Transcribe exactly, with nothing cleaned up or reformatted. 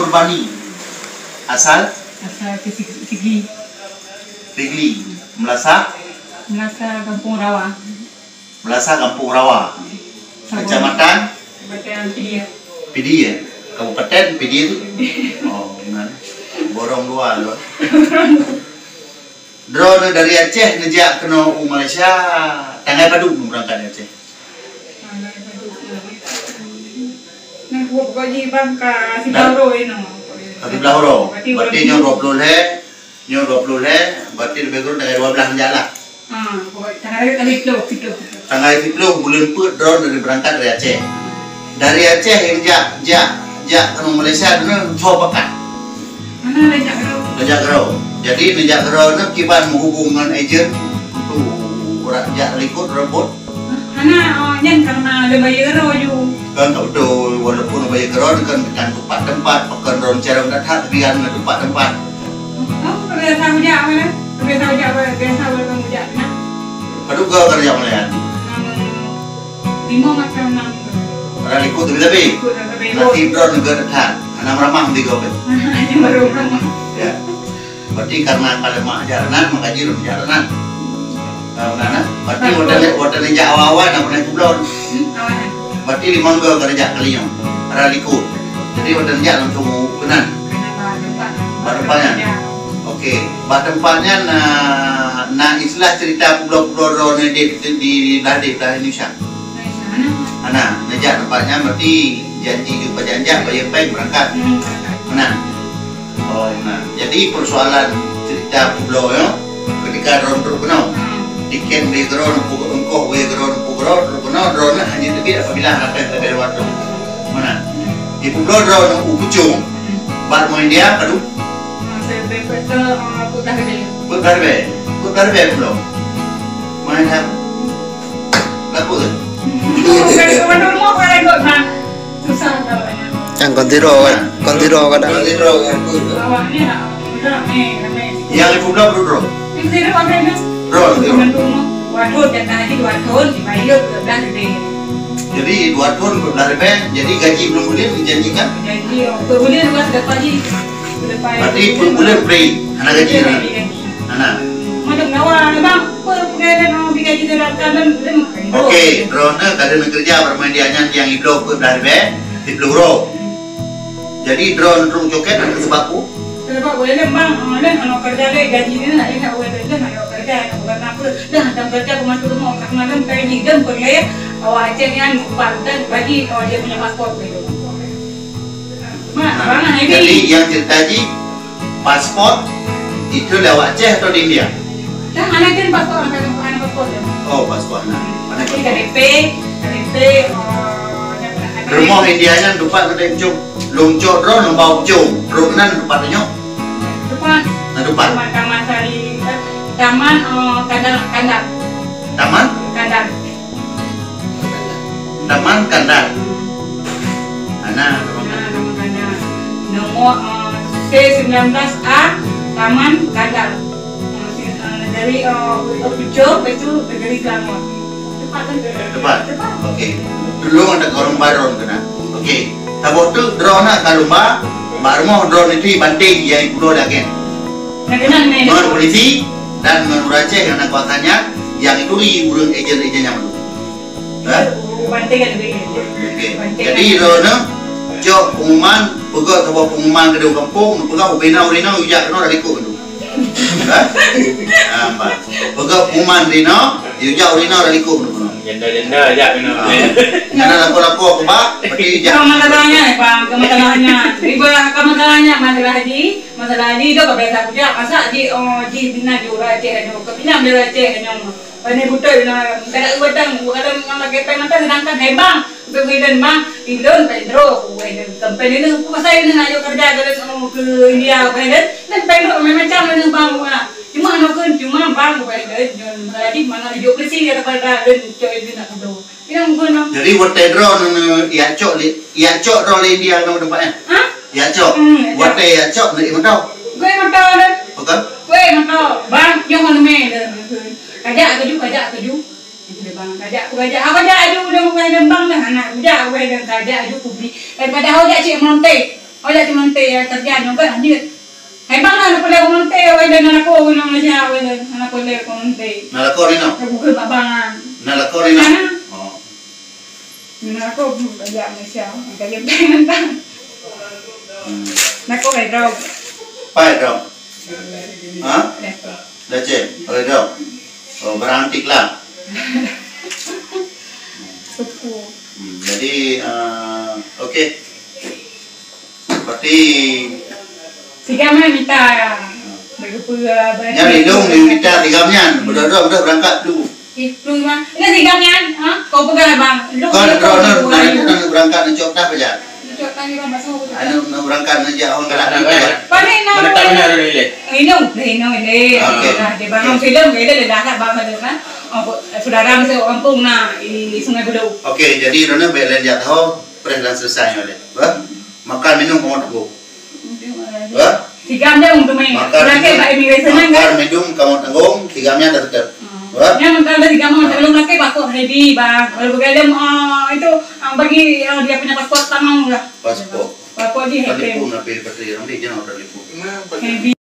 Bani. Asal? Asal ke Sigi. Sigi. Sigli. Meulasa? Meulasa Gampông Rawa. Meulasa Gampông Rawa. Saboh. Kecamatan? Kecamatan Pidie. Pidie, ya? Kabupaten Pidie tu? Oh, benar. Borong dua tu. Droeneuh dari Aceh neujak keunoe u Malaysia, tanggai padum beurangkat dari Aceh? Nah, pokok jih bang ka siblah uroe inoe. Ka siblah uroe. Berarti nyoe dua puluh lhèe, nyoe dua puluh lhèe, berarti lebih kurang tanggai dua belas neujak lah. Ha, pokok tanggai, tanggai siplôh, siplôh. Tanggai siplôh buleuen peuet droeneuh dari beurangkat dari Aceh. Dari Aceh nyang jak, jak, jak keunoe Malaysia droeneuh soe pakat? Hana, neujak keudroe. Neujak keudroe. Jadi neujak keudroe nyoe kiban meuhubong ngon ejen tu, ureueng jak likot rebot. Hana, oh, nyan karena lôn bayeue keudroe ju. Kan tak beutôi, walaupun bayeue keudroe kan, kan teumpat-teumpat, pakon droeneuh carông that-that, tapi kan teumpat-teumpat. Oh, biasa ujak mana? Biasa ujak, biasa ujak mana? Padum goe keureuja meulayan? Lima macam enam. Orang likot tu lebih. Likot tu lebih. Nanti droeneuh geuh that. Anak ramah nanti goe. Ini baru ramah. Ya. Berarti karena kalau mak ajar nan, maka jih lôn ajar nan. Nah, nah, nah. Berarti waktu ni, waktu ni jak awal-awal nak pernah kublon. Hmm, awal. Berarti lima goe keureuja kali nyoe. Orang likot. Jadi waktu ni jak langsung keunan. Bak teumpat nyan. Okey, bak teumpat nyan na, na istilah cerita pulo-pulo droeneuh di, di, di, di, di Indonesia. Hana, neujak teumpat nyan berarti janji ju pajanjak, bayeue péng, beurangkat. Meunan. Oh, meunan. Jadi persoalan cerita pulo nyoe, ketika droeneuh trok keunoe, tiket bri droeneuh, ongkoh bri droeneuh, trok keunoe, droeneuh hana teubiet apabila hana péng leubeh dua ratus. Meunan. Di pulo droeneuh u Puchong, bak rumoh India, padum? Ah, saya, saya, saya, ah, peuet blah ribèe. Peuet blah ribèe. Peuet blah ribèe pulo. Main hak. Laku tu. Bukan, bukan rumah, bukan ikut, ha. Susah kalau banyak. Yang kontiro kan? Kontiro kan? Kontiro kan? Awak ni nak ramai, ramai. Yang ibu belah berapa? Yang sini ramai ni. Berapa? Dengan rumah. Waduh, dan haji dua tahun, dibayar dua belas ribèe. Jadi, dua tahun dua belas ribèe, jadi gaji belum buleuen dijanjikan? Gaji, oh, buleuen dua sudah pagi. Sudah pagi. Berarti buleuen free, hana gaji, hana? Gaji. Hana. Madam Nawa, bang, apa pegawai dan orang gaji sudah kan, dan, dan. Okey, droeneuh ka neukeureuja barô meunyoe nyan nyang ibloe peuet blah ribèe, siplôh uroe. Jadi, droeneuh trok coket, hana sebab peue? Sebab ulôn bang, ulôn hana keureuja lé, gaji lôn hana ingat ulôn, lôn hana keureuja, hana bukan apa. Dah, dah keureuja pembantu rumah, kat malam pagi, dan pergi, awak Aceh nyan, bukan, dan bagi, oh, dia punya paspor, gitu. Mak, nah, abang, ini. Jadi, yang cerita ji, paspor, itu lewat Aceh atau di India? Dah, anak kan paspor, anak, anak paspor, ya. Oh, paspor, nah. Anak paspor. K T P, K T P, oh, ada, ada. Rumoh India nyan teumpat keuneuk Puchong. Lôn cok droe, lôn ba Puchong. Droe keunan teumpat tanyoe. Teumpat. Nah, teumpat. Taman, Taman Sari, eh, Taman, oh, Kandang, Kandang. Taman? Kandang. Taman Kandang. Nah, Taman Kandang. Nah, Taman Kandang. Nomor, eh, C sembilan belas A, Taman Kandang. Eh, si-, eh, dari, eh, Puchong, lepas tu negeri Selangor. Tepat kan? Tepat. Tepat. Okey. Dulu ada korong baron kena. Okey. Saboh tu droeneuh ka lumba, bak rumoh droeneuh itu banting nyang ipeunoh dageng. Nah, kena, kena. Ngon polisi dan ngon ureueng Aceh nyang na kuasa nyan, nyang ituri ureueng ejen-ejen nyang mandum. Ha? Banting kan lebih. Okey. Banting. Jadi, kan droeneuh cok pengumuman, peugah saboh pengumuman keudéh gampông, peugah ubena ureueng inong jak keunoe dari likot tu. Ha? Ha, empat. Peugah pengumuman rinoe, yue jak ureueng inong dari likot tu. Janda-janda jak keunoe. Ha. Nyang na lapor-lapor keu bak, berarti jak. Bukan masalahnya, Bang, bukan masalahnya. Ibarat bukan masalahnya, masalah haji. Masalah ni dah biasa kujak, masa ji, oh, ji bina jura cek nyoe, kepinang jura cek nyoe. Pane beutôi na, kada ubatang, kalau memang lagi pai mata sedangkan hebang, untuk hilan bang, ilon pai dro, weh, sampai ni, aku pasal ni nak yuk kerja ke, oh, ke India, weh, dan pai dro, memang macam ni bang, wah. Cuma nak kan, cuma bang, weh, dan, dan, lagi mana hidup bersih daripada dan cok itu nak dro. Jadi watèe droeneuh jak cok lé, jak cok droe lé India keunoe teumpat nyan? Hah? Jak cok. Hmm, jak cok. Watèe jak cok neuh moto? Gue moto deh. Betul? Gue moto. Bang, nyoe hon mé deh. Kajak keujeuet, kajak keujeuet. Bang, kajak, kajak. Apa kajak aju udah bukan bang dah anak. Udah gue dah kajak aju kubli. Daripada hau jak cek monte. Oh, ya, cuma teh, ya, kerja juga lanjut. Hai bang lah, nak boleh komentar, weh, dan nak aku, nak Malaysia, weh, dan nak boleh komentar. Nak lakukan ni, no? Aku ke bak bang. Nak lakukan ni, no? Oh. Nak aku, hmm, kerja Malaysia, kerja bang. Hmm. Nak aku, hai, bro. Pai, bro. Ha? Dah, cek. Dah, cek. Boleh, bro. Oh, barang antik lah. Suku. Hmm, jadi, uh, okey. Berarti Tiga mah minta. Bagi pura, bagi Nyan lindung dia minta tiga nyan. Betul-betul, betul berangkat tu. Eh, tu mah. Ini tiga nyan, ha? Kau pegang, bang. Lu Kan, dia bro, kau nak, dua nak, hari. Nak berangkat nak cok tah, Pajar. Cok tah ni, bang, masuk. Anu, nak berangkat nak jak orang galak ni, Pajar. Panik nak. Mana tak benar dulu, Ile? Lindung, lindung, lindung. Okey. Nah, dia bangun filem, dia dah, dah, dah, bang, tu kan. Oh, saudara masih orang kampung, nah, di Sungai Buloh. Okey, jadi, Rona, baik lain jak tahu, preh dan selesai, oleh. Bah? Makan minum kamoe tanggong. Wah? Tiga jam tu main. Makan Laki minum, bak immigration kan? Makan minum kamoe tanggong, tiga jam dah tetap. Hmm. Wah? Yang makan dah tiga jam, kalau laki bakok heavy, bang. Kalau begadang, ah, itu, ah, bagi, ah, dia punya paspor tamam lah. Paspor. Paspor di Telefon heavy. Nabi Patri, nanti jangan telefon. Heavy.